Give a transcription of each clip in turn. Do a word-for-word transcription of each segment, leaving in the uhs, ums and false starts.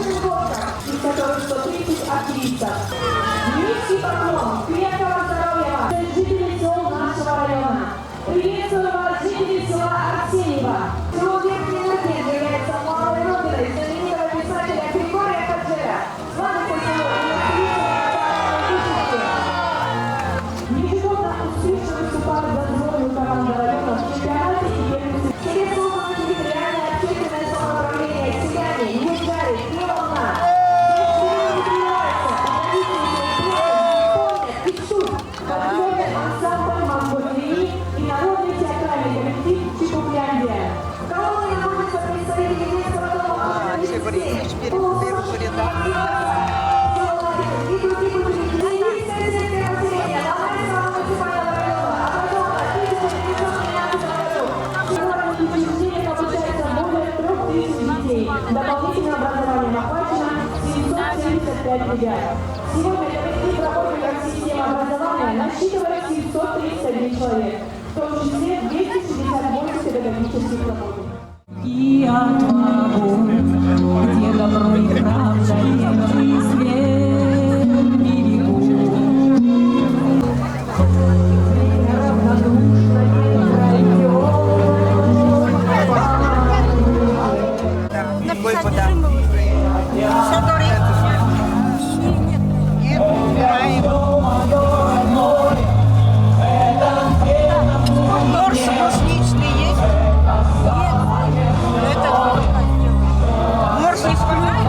Из которых сто тридцать активистов. Низкий поклон, крепкого здоровья вам, жители сёл нашего района. Приветствую вас, жители села Арсеньево. Село Верхний Ныркин является малой родиной знаменитого писателя Григория Коджеля. Славится село и на столицу. Ежегодно успешно выступают за сборную команду района в чемпионате и первенстве. Сегодня создано территориальное общественное самоуправление «Селяне», Неджари, Неонна. Все члены развиваются, и традиции своих предков помнят и чтут. Фольклорный ансамбль «Монгольский» и народный театральный коллектив «Чебукляндия». В колонии находятся представители детского дома номер тридцать семь, полустандарт, и других учреждений. Сельское поселение Алайского муниципального района образовано в тысяча девятьсот тринадцатом году. В учреждениях обучается более трёх тысяч детей. Дополнительное образование охвачено семьсот семьдесят пять ребят. Сегодня коллектив работников системы образования насчитывает семьсот тридцать один человек, в том числе двести шестьдесят восемь педагогических работников. И отвагу, где добро и правда, и свет, и веку. Написать режим был. Всё, говорит. Нет, убираем. Морс брусничный есть? Нет. Это морс не скрываем.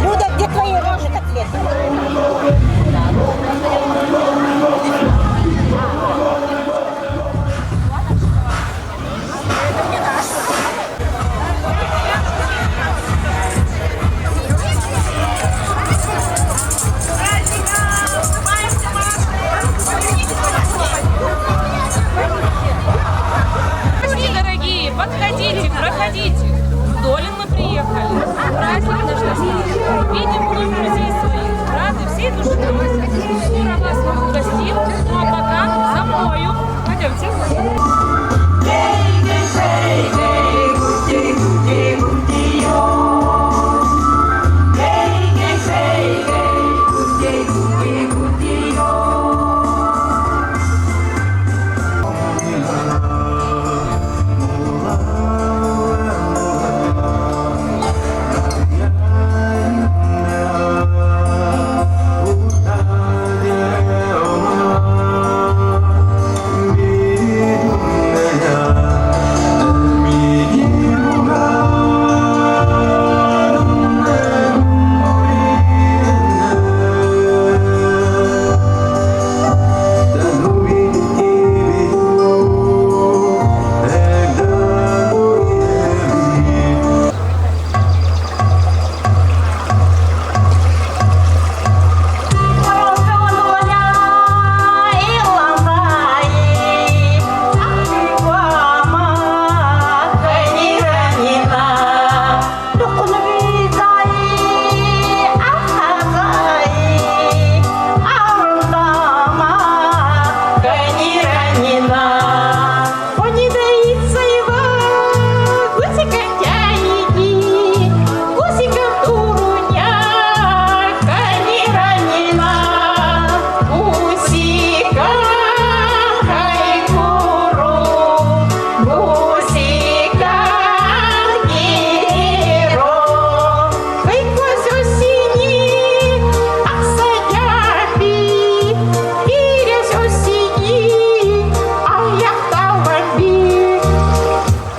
Люда, где твои рыбные котлеты? Дорогие, подходите, проходите. С Долин мы приехали. Праздник наш настал. Видим вновь друзей своих. Рады всей души. Скоро вас мы угостим. Ну а пока за мною. Пойдёмте.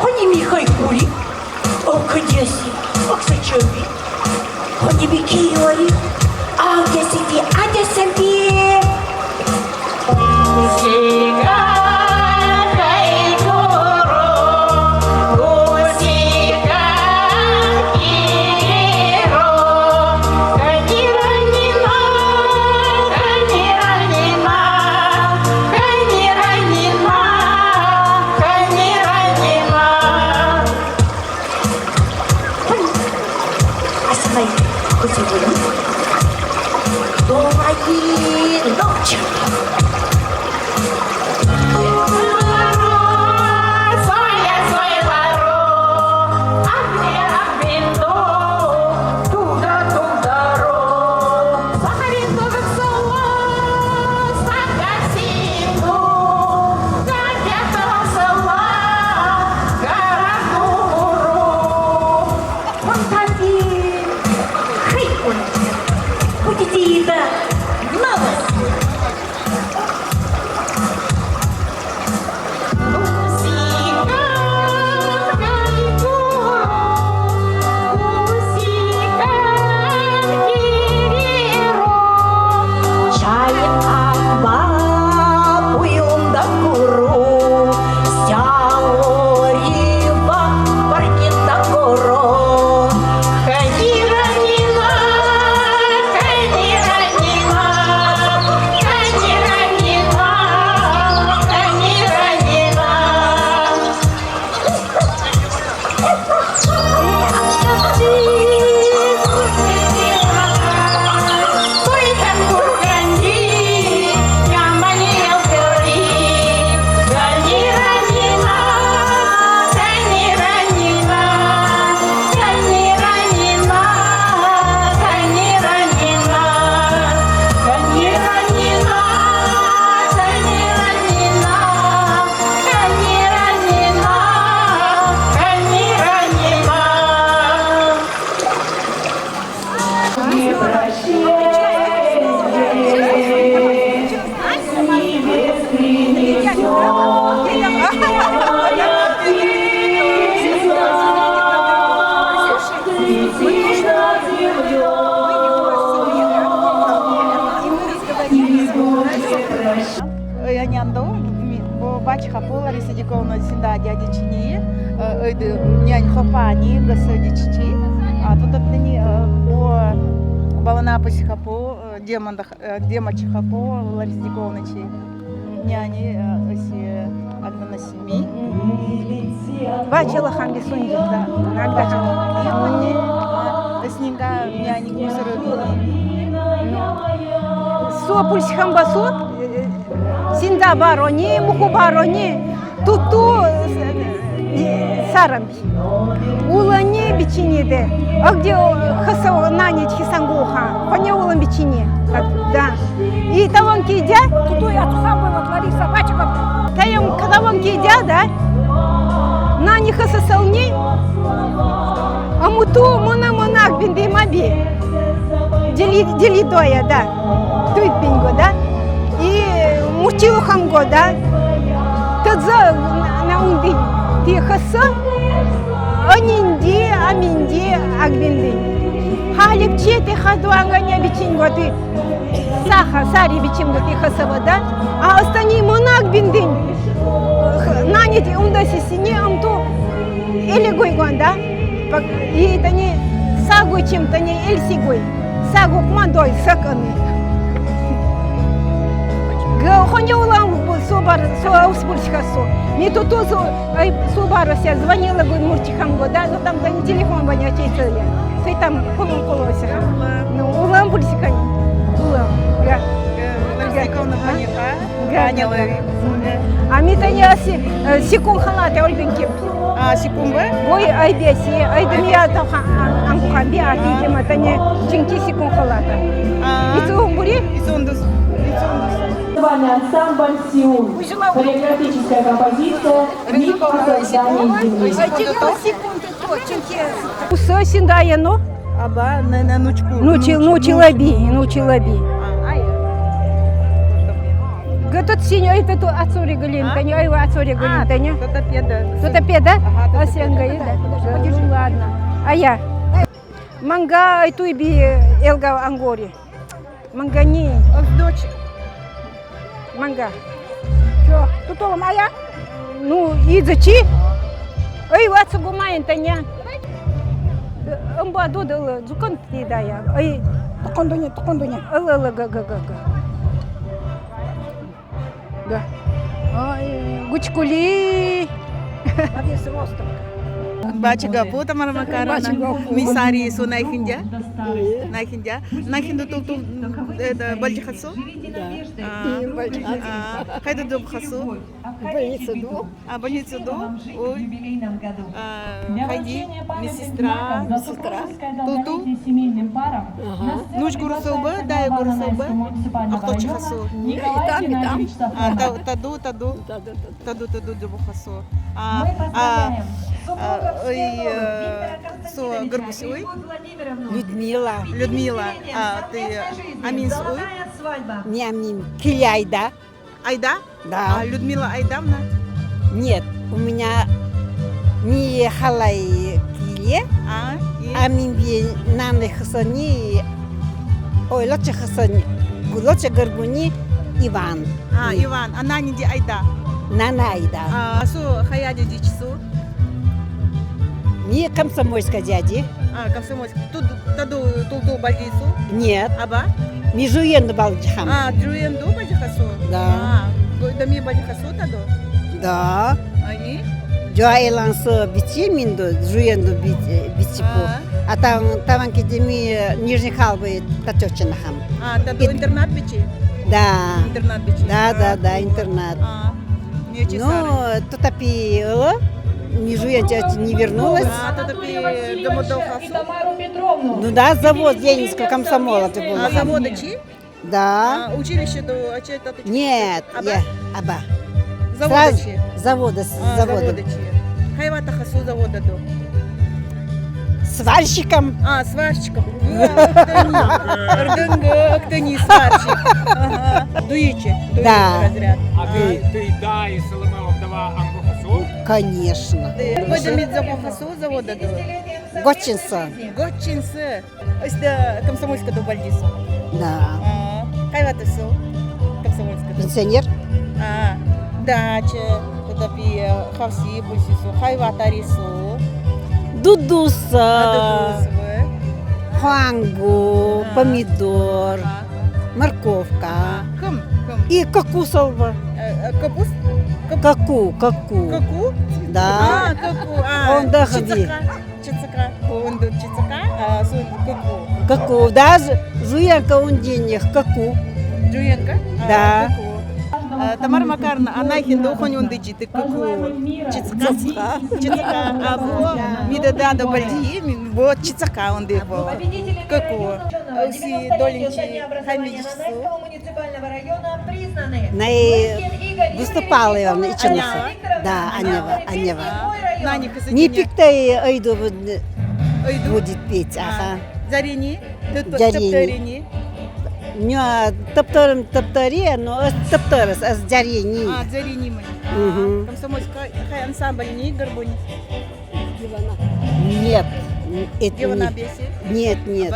Хоними хай кури, ог кадеси, ог сачаби, хоними киори, аг десипи, аг десипи. Ай, кутигун. Долгий ночь. Ой, а нянда, ми, бо, бачыха пол Лариса Дьяковна синда дядя чинии, э, ойды нянь хопани, гасса дичичи, а тото пнени, э, бо, балана пасиха пол, э, деманда, э, демачыха пол Лариса Дьяковна чи. Няни, э, эси, э, Агданеси. Ми. Бачыла хамби сунди да. Нагда хамби. Эснинга няни кусыры. Со пульс хамба со, э, синда барони, муху барони, туту, э, сарамби. Улани бичини де. Агде хаса нанич хисан гуха. Хоня улан бичини. Так, да. И таван кидя. Туту я тухам была, Лариса, бачка. Таян кадаван кидя, да? Нани хаса сални. Амуту мына-мына Акбинди маби. Дели, дели доя, да. Туйт бинго, да. И мурчилу хамго, да. Тадза на, на унди. Ти хаса. Анинди, аминди, Акбинди. Халип чети хадуанга не бичинго ти. Саха, сари бичинго ти хасава, да? А остани мына Акбиндинь. Нани ти унда сисини амту эли гойгон, да? Пак, и тани са гойчим, тани эль си гой. Са гокман дой, саканы. Г-, хоня улан бу-, со бар, со аус бурсиха со. Ми туту со, ай, со бар ся звонила гой мурчи хамго, да, но там, да, не телефон баня чейсая. Сой там колон колон ся. Ну, улан бурсиха. Улан. Га. Га. Га. А ми тани аси, э, сикун халата ольбинким. А, сикун ба? Ой, ай беси, ай дымия тоха, а, ангухан би, а тинким, а тани чинки сикун халата. А. Ицун бури? Ицундус. Ицундус. Ансамбль «Сиун». Хореографическая композиция «Миф о создании Земли». Усо синда ено. Аба, не, не, нучку, нучил, нучку. Нучила би, нучила би. А. Гы тот синь, ой, тот ацури гылин, а? Тани, ой, ацури гылин, а, тани. Тот педа. Тот педа? Ага, тот педа. А сен гы, да. Ну, ладно. А я. Манга, ай, туй би, элга ангори. Мангани. Оздоч. Манга. Чо, тутолом ая? Ну, идзачи. Ой, ватса гумаин таня. Амба додала, дзукан тидая. Ой. Токондоня, токондоня. Ала, ала, га, га, га, га. Да. Ой, гучкули. На весь остров. Баче гапу, Тамара Макаровна. Баче гапу. Ми сари со найхинджа. Найхинджа. Найхинду тул-тул, э, да, бальджиха со? Да. А, а, хайду дзобуха со? Больница ду. А, больница ду? Ой. А, хайди, медсестра. Медсестра. Тул-тул? Ага. Нуж гуру солба, дая гуру солба? Ахтылчыха со? Не, и там, и там. А, та-, таду, таду. Да, да, да. Таду, таду дзобуха со. А, а, а, ой, э, со гырбуш ой? Людмила. Людмила. А, ты Аминш ой? Не Амин, Килли Айда. Айда? Да. А, Людмила Айдамна? Нет, у меня не халай Килли. А, и? А мин бен нанай хысыни, ойлача хысыни, гулача гырбуни Иван. А, Иван. А нанайди Айда? Нана Айда. А, со хаяди ичи со? Ми Комсомольскадиди. А, Комсомольска. Ту-, таду тул-тул бальджи со? Нет. Аба? Ми Жуенду бальджихам. А, Жуенду бальджиха со? Да. А, гойда ми бальджиха со таду? Да. А и? Жуа илан со бичи минду, Жуенду би-, бичи ку. А. А там, таманкиди ми Нижний Халбай татчо чинахам. А, таду интернат бичи? Да. Интернат бичи. Да, да, да, интернат. А. Ну, тутапи ылы, ми Жуенду не вернулась. А, тутапи домодоха со? Ну да, завод Ленинского комсомола ты была. А, завод ичи? Да. А, училище ду, а че это? Нет, я, аба. Завод ичи? Завода, а, завода. Завод ичи. Хай ватаха со завода ду? Сварщиком. А, сварщиком. Эрдынг, эрдынг, сварщик. Ага. Дуючи, дуючи разряд. А ты, ты, да, и Соломео вдова, ам быха со? Конечно. Быдын ми дзобуха со завода ду? Гочинсы. Гочинсы. Ысьта Комсомольскада бальджиса? Да. А, хай вата со Комсомольскада? Пенсионер. А, дача, тутапи, хавси, бульси со, хай ватари со? Дудуса. А, дудуса. Хуангу, помидор, морковка. А, кым, кым? И кокус олба. Э, э, капуст? Кап- Каку, каку. Каку? Да. А, каку, а, он дахди. Чицака. Чицака, онду чицака, а, сун каку. Каку, даже жуенка онди них каку. Жуенка? А, да. Каку. А, Тамара Макаровна, а нахинду хонь онди жиды каку. Чицака? Чицака. Чицака. А, во, ми да, да, да, бальди, ми, вот, чицака онди, во. Каку. А, уси долинчи, хамидичсу. Най выступала я на ичынасы. Да, Анева, Анева. Ни пиктай ойду будет петь, аха. Дзарени? Дзарени. Ню, а, тыптырын, тыптыри, но, э, тыптырыс, э, дзарени. А, дзарени мы. Мгм. Комсомольскай ансамбль ни, гырбуни? Нет. Нет, нет.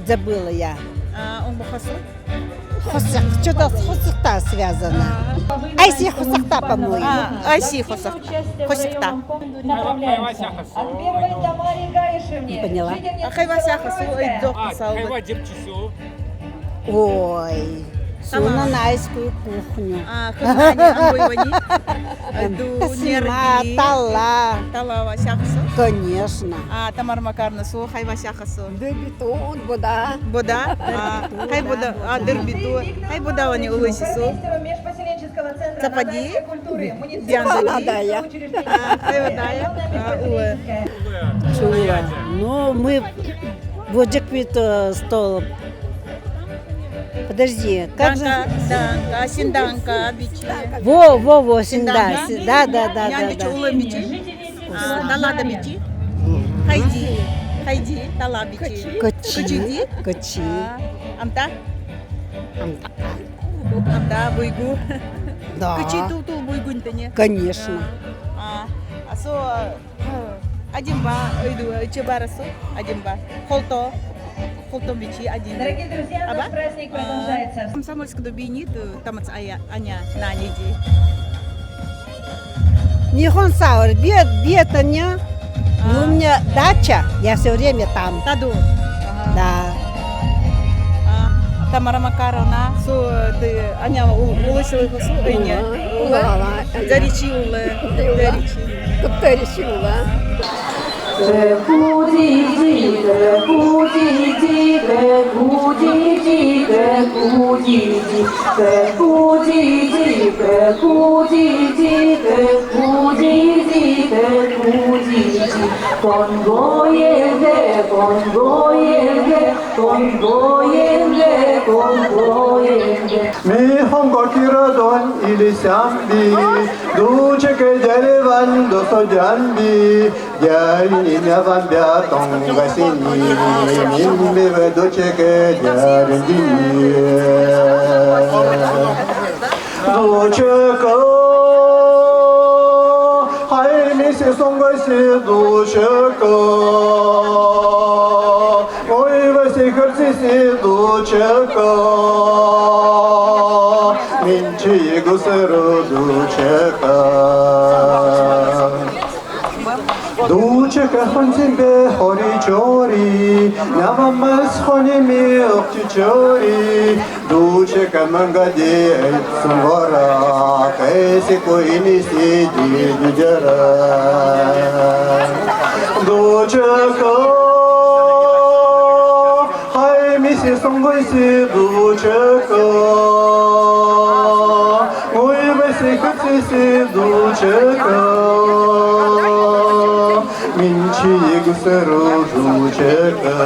Забыла я. А, он быха со? Хосяк, чё-то с Хосякта связано. А. Айси Хосякта, по-моему. А, Айси Хосяк-, Хосякта. Не поняла. А хайва сяха со, ой, дзох. А, кусал бы. Хайва дзебчи со. Ой, со на найскую кухню. А, кухня, а, ой, вани. Ду, нерги. Тала. Тала ва сяха со? Конечно. А, Тамара Макаровна, со хайва сяха со? Дыр битон, бода. Бода? А, хай бода, а, дыр битон. Хай бода вани улы сису. Цапади? Цапала, да, я. А, хай бода я. А, улы. Чула. Ну, мы водзик вид, э, стол. Подожди, как же? Данка, данка, синданка, бичи. Во, во, во, синда-, синданка? Си-, да, да, да, да, да. Улы бичи. А, тала да бичи. Хайди, хайди, тала бичи. Кычи. Кычи. Кычи. Кычи. А, амта? Амта. Амта, буйгу. Да. Кычи тул-тул буйгуньтыне. Конечно. А, а, а со, а, адимба, ойду, э, чебарасу, адимба. Холто. Холто бичи адимба. Дорогие друзья, наш праздник продолжается. Аба? А, Комсомольскада бини, ту тамац ая, аня, нанеди. Нихонсаур, бед-, бедная. А. Но у меня дача, я всё время там. Таду? Ага. Да. А, Тамара Макаровна, со, ты, аня, у-, улы силы хосу, э, не? Улы. Улы. Дзаречи улы. Улы. Дзаречи. Кыптаречи улы. Ми хонго киродон илисямби, дучекэ деревянь досодямби, деринь нявамбя тонга сини, мин бивэ дучекэ дерендини. Дучекэ, хай миси сонгаси дучекэ, ойбаси херсиси дучекэ, минчи гусеру дучекэ. Дучекэ хонсимбе хори чори, нявамес хони ми охти чори. Дучекэ мангади эйтсун гора, кэсику иниси дидидера. Дучекэ, хай миси сонгойси дучекэ, ойбаси хатсиси дучекэ, минчи гусеру дучекэ.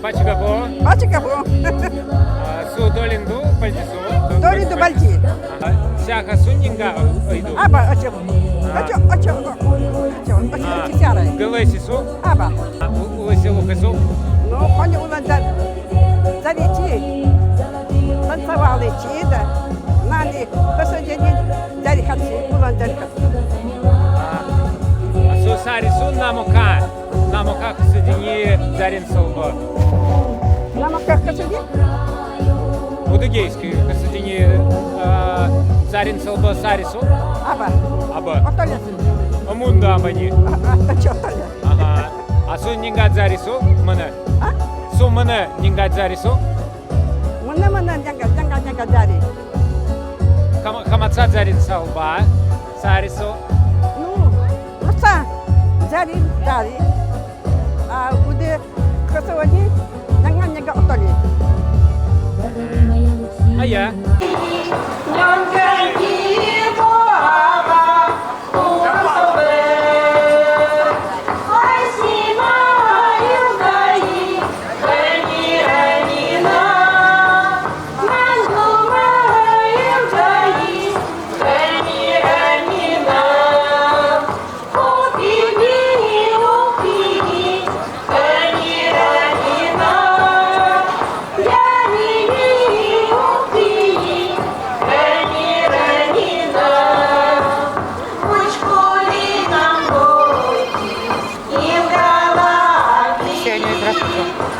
Пачи гаппу. Пачи гаппу. А, су долинду, пальдису. Долинду пальди. А, сяка суннинга, ой, ой, ду. Аба, ачо. А. Ачо, ачо, ачо, ачо, ачо, сяра. Гылесису. Аба. А, у-, улесилухесу. Ну, хони улан дза-, дзаричи. Танцевали чи, да. Нани, косо дзени, дзарихатси, улан дзарихатси. А, а су сарису намока. Намока косо дзени дзарин сылбу. Намока косо дзени? Удыгейски косо дзени, а, дзарин сылбу сарису. Aba. Aba. Otole. Amun da aba ni. A, a, tachi otole. Aha. A su ninga dzari su, mână. A? Su mână ninga dzari su. Mână, mână, ninga, ninga, ninga dzari. Kama, kama tsa dzari sa uba, sari su. Nu, nu tsa dzari, dzari. A, ude, kăsăvăni, ninga, ninga, otole. Aia. Ксения, здравствуйте.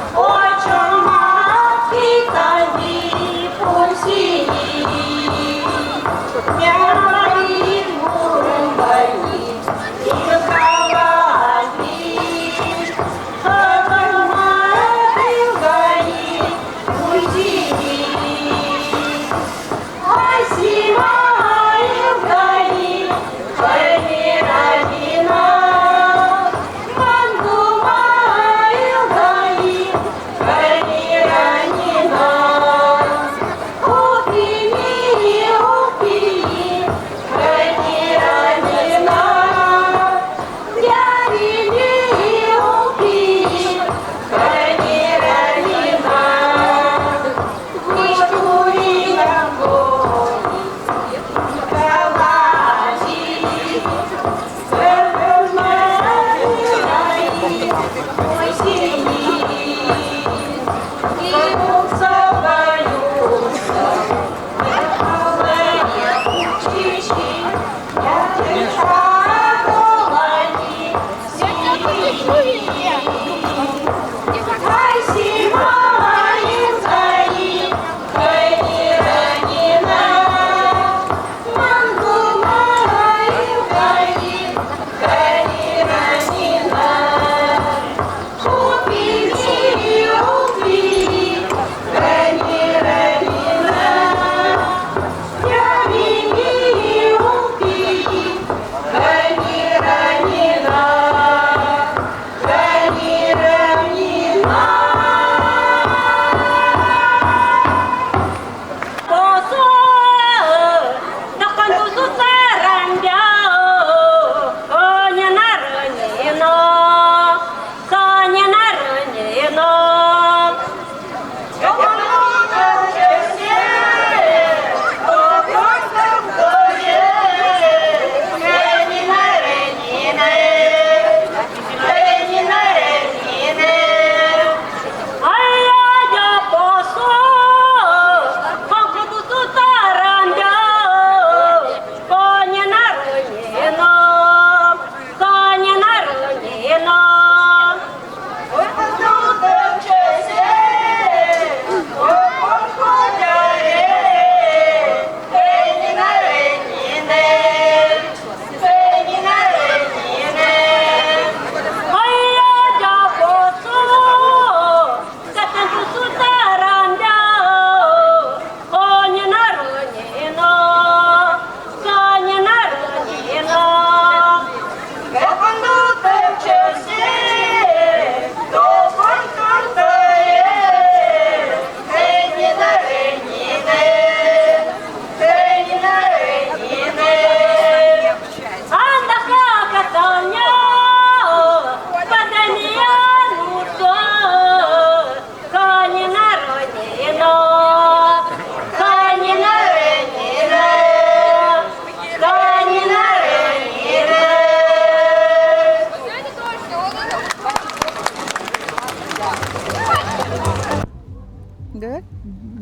Да?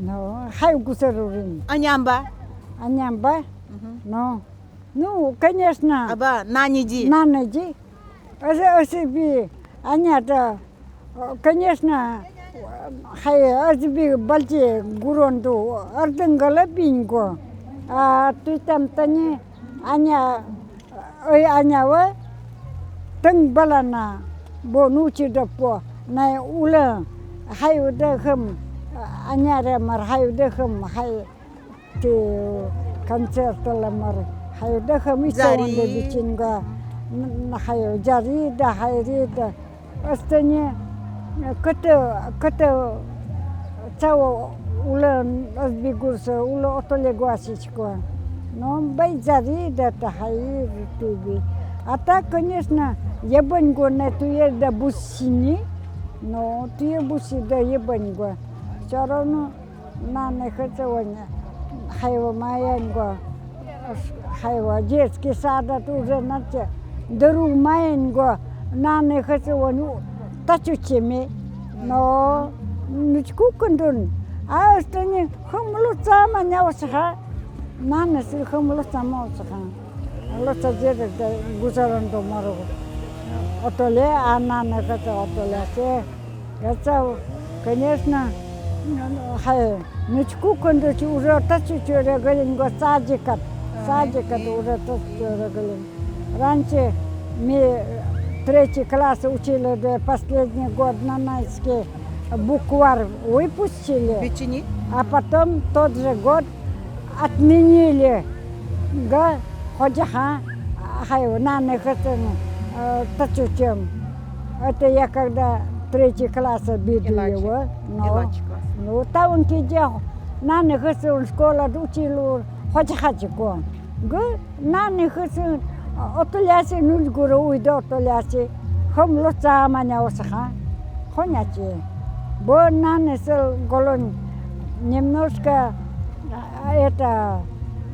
Ну, хай гусар урин. Анямба? Анямба? Мгм. Ну. Ну, конечно. Аба, нанеди. Нанеди. Озьы, озьы би, анята, конечно, хай, озьы би балтий гуронду артын гала бинь го. А туйтам тани, Аня, ой, Аня ва, тынг балана, бо нуучи доппо, най улын хайвда хэм, Аняре мар хайвда хэм, хай, ти концертлы мар хайвда хэм, иццэ онда бичинга, н-, н-, хай, жарида, хайрида. Остани, кытта, кытта цаво улын озбигурса, улын отоле гуасичко. Но бай жарида та хайри туби. А так, конечно, ебаньго на туеда бусини, но туе бусида ебаньго. Всё равно Нанэ хыцэ онь хайва маянь го, хайва детский садад уже, значит, дыру маянь го, нанэ хыцэ онь татчучеме. Но нуч кукындун, а остани хымлу цама няусха, нанэ сы хымлу цама усха. Лоца дзерег да гузарандо мору. Отоле, а нанэ хыцэ отоле се. Гацау, конечно, хай, нуч кукындучи уже татчучуре гылинь го садикад. Садикад уже татчучуре гылинь. Раньше ми третий класс учили, да последний год нанайский букварь выпустили. Бичини? А потом тот же год отменили. Га, ходяха, хай, нанэ хыцэ, э, татчучем. Это я когда третий класс обиду его. Ну, та он кидя, нанэ хыцэ он школад училур, ходяха чико. Га, нанэ хыцэ, отоляси, нуч гура уйда отоляси, хымлу цама няусха. Хонячи. Бо нанэ сыл голонь немножко, а, это,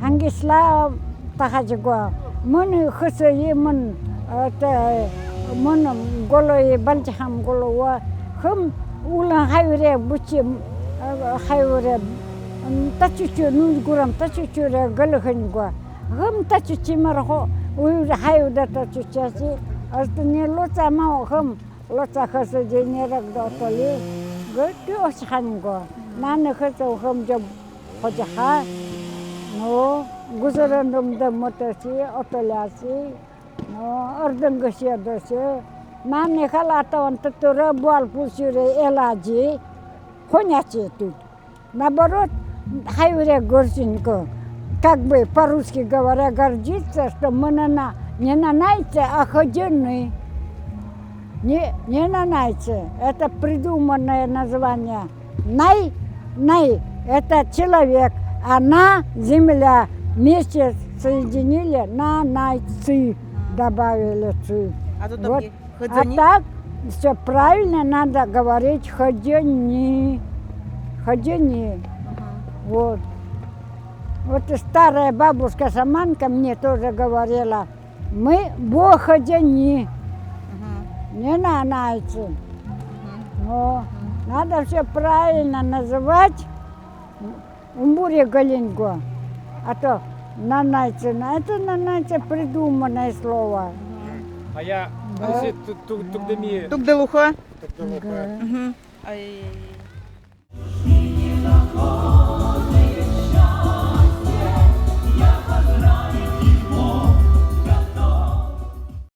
хангисла тахачи го. Мын хыцэ и мын, это, мын голо и бальчхам голо ва. Хым улын хайвре бучим, э, хайвре, м, татчучу, нуч гурам татчучуре гылыхынь го. Хым татчучи мар хо, уйвре хайвда татчучаси. Остани лоца ма хым Лоца хыцэ дзенерек да отоли, гы, ту осхань го. Нанэ хыцэ хым дзеб ходяха. Но гузарандым да мытаси, отоляси. Но ардын гысе досе. Нанэ халата он татура буал пусюре эладжи. Хонячи тут. Наоборот, хайвре гордынько, как бы по-русски говоря, гордится, что мы нана-, не нанайцы, а хыдзыны. Не, не нанайцы. Это придуманное название. Най, най, это человек, а на, земля. Вместе соединили, нанайцы, добавили цы. А то там вот. Хыдзыни? А так всё правильно, надо говорить хыдзыни. Хыдзыни. Ага. Вот. Вот и старая бабушка-шаманка мне тоже говорила: мы бо хыдзыни. Ага. Не нанайцы. Ага. Но надо всё правильно называть. Умбуре гылинь го. А то нанайцы, на-, это нанайцы придуманное слово. А я, да. Если ту-, ту-, тугдыми. Тугдылуха? Тугдылуха. Ага. Мгм. Ай.